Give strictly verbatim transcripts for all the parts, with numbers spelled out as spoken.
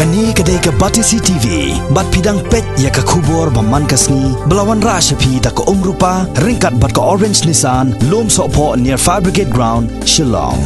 Kane ka dei ka Batesi T V, bad phi dang peit ïa ka khubor ba man ka sngi, ba la wanrah sha phi da ka Umrupa, ryngkat bad ka Orange Nissan, Lum Sohphoh near Fire Brigade Ground, Shillong.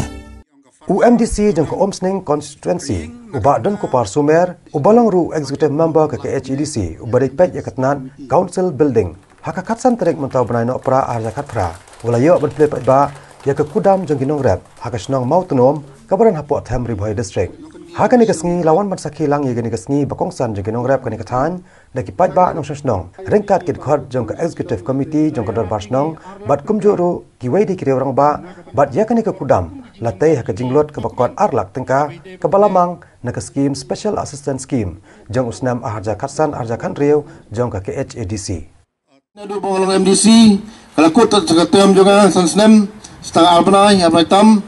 U M D C jong ka Umsning Constituency, u Bah Donkupar Sumer, uba long ruh u Executive Member ka K H A D C, uba dei peit ïa ka tnat Council Building. Ha ka khatsan tarik mynta u bnai Nohprah arhajar khatphra, u la ïoh ban plie paidbah ïa ka kudam jong ki nongrep ha ka shnong Mawtnum, kaba don hapoh Them Ri Bhoi District. Ha kane ka sngi la wan ban sakhi lang ïa kane ka sngi ba kongsan jong ki nongrep kane ka thaiñ da ki paidbah nongshong shnong, ryngkat ki dkhot jong ka Executive Committee jong ka Dorbar Shnong, bad kumjuh ruh kiwei de ki riew rangbah, bad ïa kane ka kudam la tei ha ka jinglut kaba kot ar lak tyngka, kaba la mang na ka skim Special Assistance Scheme jong u snem arhajar khatsan arhajar khathynriew jong ka K H A D C. Naduh ba nga long M D C, ka la kut tat ka term jong nga san snem, sa tang ar bnai, ar bnai tam,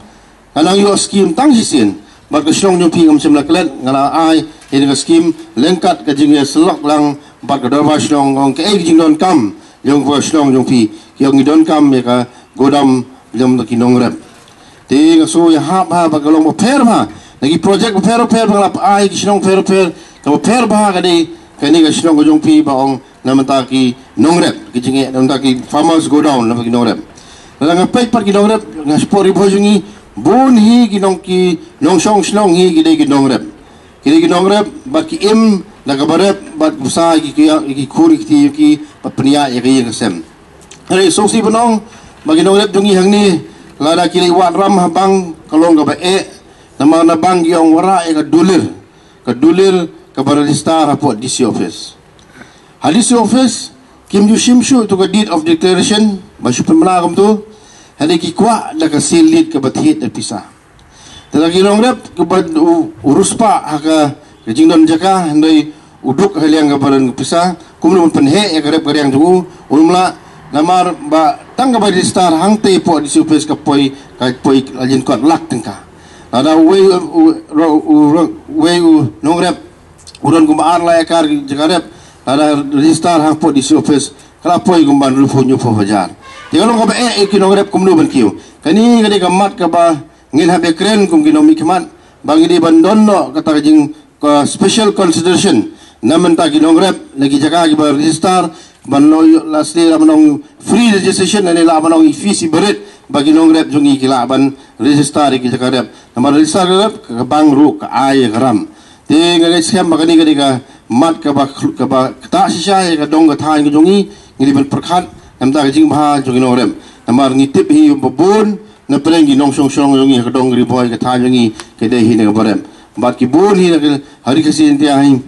nga nang ïoh skim tang shisien, bad ka shnong jong phi ngam shym la klet, nga la ai ïa ka skim, ryngkat ka jingïasyllok lang bad ka Dorbar Shnong, ong kaei ka jingdonkam jong ka shnong jong phi, ki ong ngi donkam ïa ka godam jong ki nongrep. Te nga sngew ïahap bha ba ka long bapher bha na ki project bapher bapher ba nga la ai ki shnong bapher bapher, kaba pher bha ka dei kane ka shnong ka jong phi ba ong na bynta ki nongrep, ki jingeh na bynta ki farmers godown na ki nongrep. Lada nga peit pat ki nongrep na shapoh Ri Bhoi jong ngi, bun hi ki nong, ki nongshong shnong hi ki dei ki nongrep. Ki dei ki nongrep bad ki im da kaba rep bad pisa ki, ki, ki khun ki kti ki bad pynïaid ïa ka ïing ka sem. Hynrei sngewsih ban ong ba ki nongrep jong ngi hangne, lada ki leit wad ram ha bank, ka long kaba eh, namar na bank ki ong wanrah ïa ka dulir, ka dulir kaba register hapoh D C office. Ha D C office kim ju shim shuh ïa ka deed of declaration ba shu pynbna kumto. Hynrei ki kwah da ka seal deed kaba thied da pisa. Te lada ki nongrep kiba u, u riewspah ha ka, ka jingdon jaka, hynrei u duk ha liang kaba don ka pisa, kumno ban pynheh ïa ka rep ka riang jong u, um lah, namar ba tang kaba register hangtei hapoh D C office ka poi, ka poi la jin kot lak tyngka. Lada uwei u, u, u, u, uwei u nongrep u don kumba ar lai akar ki jaka rep, lada register hapoh D C office ka la poi kumba hynriewphew hynñiewphew hajar. Te ka long kaba eh ïa ki nongrep kumno ban kiew. Kane ka dei ka mat kaba ngin hap ban kren kum ki nongmihkhmat ba ngi dei ban don noh kata ka jing, ka special consideration na bynta ki nongrep na ki jaka kiba register, ban noh ïoh, lehse lah ban ong free registration, lane lah ban ong i fees iba rit ba ki nongrep jong ngi ki lah ban register ïa ki jaka rep. Namar register ka rep, ka bank ruh ka ai ïa ka ram. Te nga ngeit skhem ba kane ka dei ka mat kaba, kaba ktah shisha ïa ka dong ka thaiñ ka jong ngi, ngi dei ban pyrkhat na bynta ka jingbha jong ki nongrep. Namar ngi tip hi ba bun na pdeng ki nongshong shnong jong ngi ha ka dong Ri Bhoi, ka thaiñ jong ngi ka dei hi na kaba rep. Bad ki bun hi na ka, ha Ri Khasi Jaiñtia hi,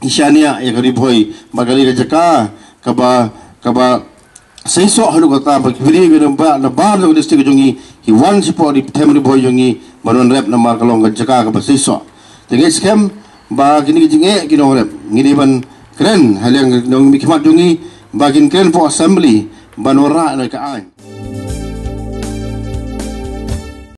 ki shaniah ïa ka Ri Bhoi, bad ka dei ka jaka kaba, kaba seisoh haduh katta ba ki briew na bar, na bar jong ka district jong ngi ki wan shapoh Ri, Them Ri Bhoi jong ngi ban wan rep namar ka long ka jaka kaba seisoh. Te ngeit skhem ba kine ki jingeh ki nongrep ngi dei ban kren ha liang ki nongmihkhmat jong ngi ba kin kren hapoh assembly ban wanrah ïa ka aiñ.